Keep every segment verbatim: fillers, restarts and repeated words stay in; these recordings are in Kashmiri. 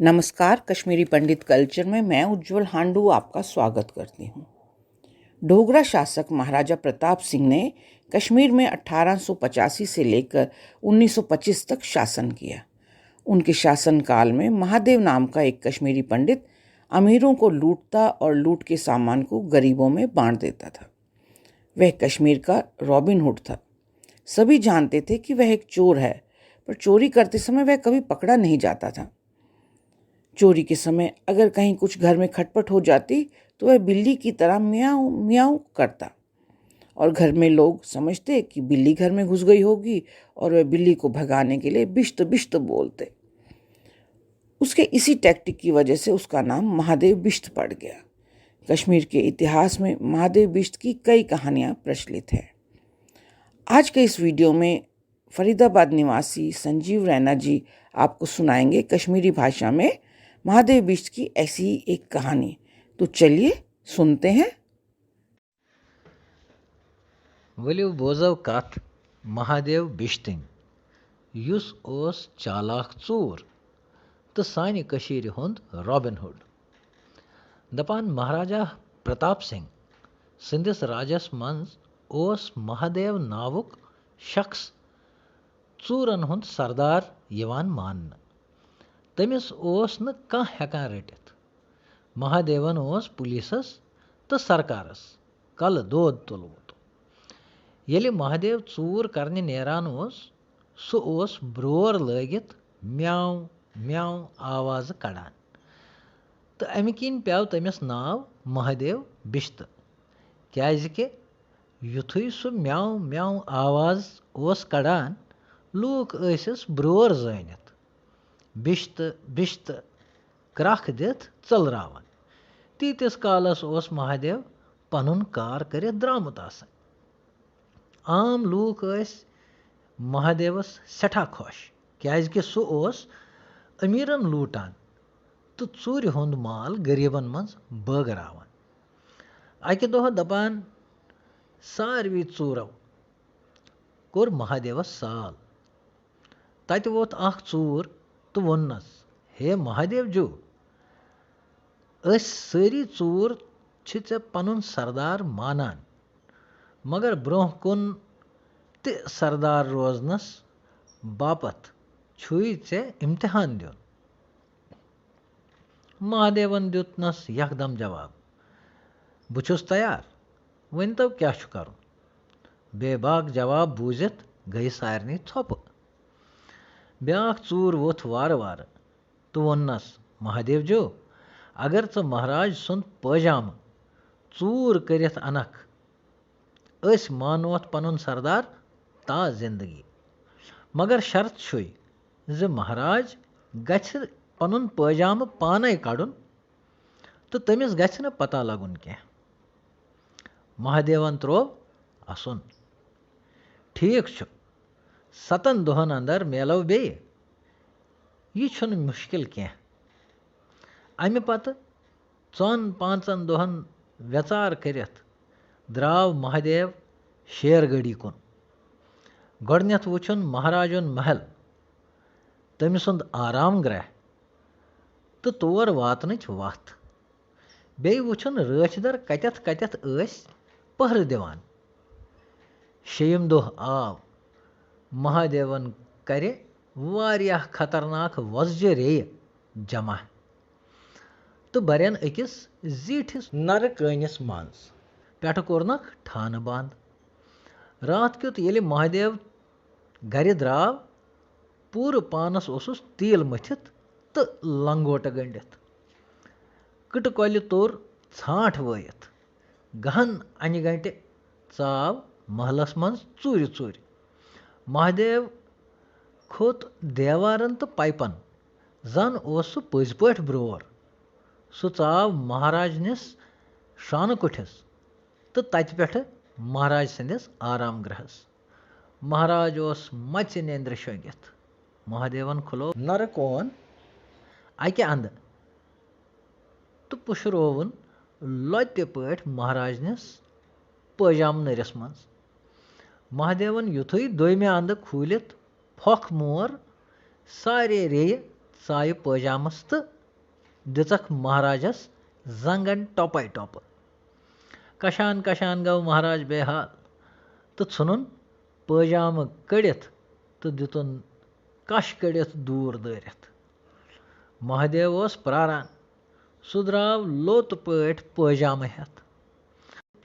नमस्कार, कश्मीरी पंडित कल्चर में मैं उज्जवल हांडू आपका स्वागत करती हूँ। डोगरा शासक महाराजा प्रताप सिंह ने कश्मीर में अठारह सौ पचासी से लेकर उन्नीस सौ पच्चीस तक शासन किया। उनके शासनकाल में महादेव नाम का एक कश्मीरी पंडित अमीरों को लूटता और लूट के सामान को गरीबों में बांट देता था। वह कश्मीर का रॉबिन हुड था। सभी जानते थे कि वह एक चोर है, पर चोरी करते समय वह कभी पकड़ा नहीं जाता था। चोरी के समय अगर कहीं कुछ घर में खटपट हो जाती, तो वह बिल्ली की तरह म्याऊं म्याऊं करता और घर में लोग समझते कि बिल्ली घर में घुस गई होगी और वह बिल्ली को भगाने के लिए बिश्त बिश्त बोलते। उसके इसी टैक्टिक की वजह से उसका नाम महादेव बिश्त पड़ गया। कश्मीर के इतिहास में महादेव बिश्त की कई कहानियां प्रचलित हैं। आज के इस वीडियो में फरीदाबाद निवासी संजीव रैना जी आपको सुनाएंगे कश्मीरी भाषा में महादेव बिश्त की ऐसी ही एक कहानी। तो चलिए सुनते हैं। ؤلِو بوزو کتھ مہادیو بِشتٕنۍ، یُس اوس چالاک ژوٗر تہٕ سانہِ کٔشیٖرِ ہُنٛد رابن ہُڈ۔ دپان مہاراجا پرتاپ سنگھ سٕنٛدِس راجس منٛز اوس مہادیو ناوُک شخص ژوٗرن ہُنٛد سردار یِوان ماننہٕ۔ تٔمِس اوس نہٕ کانٛہہ ہٮ۪کان رٔٹِتھ۔ مہادیون اوس پُلیٖسس تہٕ سرکارس کلہٕ دود تُلمُت۔ ییٚلہِ مہادیو ژوٗر کرنہِ نیران اوس، سُہ اوس برور لٲگِتھ میاو میاو آوازٕ کڑان۔ تہٕ امہِ کِنۍ پیوٚو تٔمِس ناو مہادیو بِشتہٕ، کیازِ کہِ یُتھُے سُہ میاو میاو آواز اوس کڑان، لوٗکھ ٲسِس برور زٲنِتھ بِشتہٕ بِشتہٕ کرٛکھ دِتھ ژٔلراوان۔ تیٖتِس کالس اوس مہادیو پنُن کار کٔرِتھ درٛامُت آسان۔ عام لوٗکھ ٲسۍ مہادیوس سٮ۪ٹھاہ خۄش، کیازِ کہِ سُہ اوس أمیٖرن لوٗٹان تہٕ ژوٗرِ ہُنٛد مال غریٖبن منٛز بٲگراوان۔ اکہِ دۄہ دپان ساروی ژوٗرو کوٚر مہادیوس سال۔ تتہِ ووٚتھ اکھ ژوٗر تہٕ ووٚننس، ہے مہادیو جو، أسۍ سٲری ژوٗر چھِ ژےٚ پنُن سردار مانان، مگر برونٛہہ کُن تہِ سردار روزنس باپتھ چھُے ژےٚ امتحان دیُن۔ مہادیون دیُتنس یکدم جواب، بہٕ چھُس تیار، ؤنۍ تو کیٛاہ چھُ کرُن؟ بے باک جواب بوٗزِتھ گٔیہِ سارنٕے ژھۄپہٕ۔ بیٛاکھ ژوٗر ووٚتھ وارٕ وارٕ تہٕ ووٚننس، مہادیو جو، اگر ژٕ مہراج سُنٛد پٲجامہٕ ژوٗر کٔرِتھ انکھ، أسۍ مانوتھ پنُن سردار تا زندگی۔ مگر شرط چھُے زِ مہراج گژھِ پنُن پٲجامہٕ پانے کڑُن تہٕ تٔمِس گژھِ نہٕ پتہ لگُن کینٛہہ۔ مہادیون تروو اسُن۔ ٹھیک چھُ، ستن دۄہن اندر میلو بیٚیہِ۔ یہِ چھُنہٕ مُشکل کینٛہہ۔ امہِ پتہٕ ژۄن پانٛژن دۄہن ویژار کٔرِتھ درٛاو مہادیو شیر گڑھی کُن۔ گۄڈٕنیتھ وُچھُن مہاراجُن محل، تٔمۍ سُنٛد آرام گرہ تہٕ تور واتنٕچ وتھ۔ بیٚیہِ وُچھُن رٲچھ در کتٮ۪تھ کتٮ۪تھ ٲسۍ پٔہرٕ دِوان۔ شیٚیِم دۄہ آو۔ مہادیون کرِ واریاہ خطرناک وۄزجہِ ریٚیہِ جمع تہٕ برٮ۪ن أکِس زیٖٹھِس نرٕ کٲنِس منٛز۔ پٮ۪ٹھٕ کوٚرنکھ ٹھانہٕ بنٛد۔ راتھ کیُتھ ییٚلہِ مہادیو گرِ درٛاو، پوٗرٕ پانس اوسُس تیٖل مٔتھِتھ تہٕ لنگوٹہٕ گٔنٛڈِتھ۔ کٕٹہٕ کۄلہِ توٚر ژھانٛٹھ وٲیِتھ۔ گہن انہِ گنٹہِ ژاو محلس منٛز ژوٗرِ ژوٗرِ۔ مہادیو کھوٚت دیوارن تہٕ پایپن۔ زن اوس سُہ پٔزۍ پٲٹھۍ برور۔ سُہ ژاو مہاراجنِس شانہٕ کُٹھِس تہٕ تتہِ پٮ۪ٹھٕ مہاراج سٕنٛدِس آرام گرہس۔ مہاراج اوس مژِ نیندرِ شۄنگِتھ۔ مہادیون کھُلوو نرٕ کون اکہِ اندٕ تہٕ پُشرووُن لۄتہِ پٲٹھۍ مہاراجنِس پٲجامہٕ نٔرِس منٛز۔ مہادیون یُتھُے دوٚیمہِ اندٕ کھوٗلِتھ پھۄکھ مور، سارے ریٚیہِ ژایہِ پٲجامس تہٕ دِژکھ مہاراجس زنگن ٹۄپے ٹۄپہٕ۔ کشان کشان گوٚو مہاراج بے حال تہٕ ژھُنُن پٲجامہٕ کٔڑِتھ تہٕ دِتُن کش کٔڑِتھ دوٗر دٲرِتھ۔ مہادیو اوس پراران۔ سُہ درٛاو لوٚت پٲٹھۍ پٲجامہٕ ہٮ۪تھ۔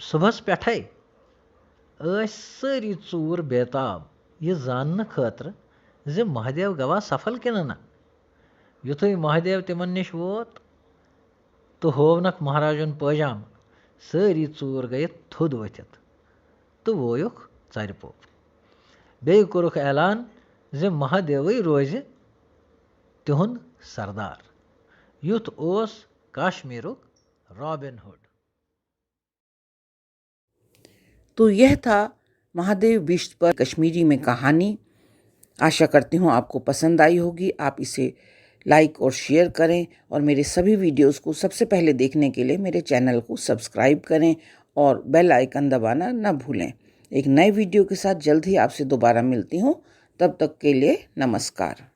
صُبحس پٮ۪ٹھے ٲسۍ سٲری ژوٗر بے تاب یہِ زاننہٕ خٲطرٕ زِ مہادیو گوا سفل کِنہٕ نہ۔ یُتھُے مہادیو تِمن نِش ووت تہٕ ہوونکھ مہاراجُن پٲجامہٕ، سٲری ژوٗر گٔیہِ تھوٚد ؤتھِتھ تہٕ وویُکھ ژرِ پوٚپ۔ بیٚیہِ کوٚرُکھ اعلان زِ مہادیوٕے روزِ تِہُنٛد سردار۔ یُتھ اوس کشمیرُک رابن ہُڈ۔ तो यह था महादेव बिष्ट पर कश्मीरी में कहानी। आशा करती हूँ आपको पसंद आई होगी। आप इसे लाइक और शेयर करें और मेरे सभी वीडियोस को सबसे पहले देखने के लिए मेरे चैनल को सब्सक्राइब करें और बेल आइकन दबाना न भूलें। एक नए वीडियो के साथ जल्द ही आपसे दोबारा मिलती हूँ। तब तक के लिए नमस्कार।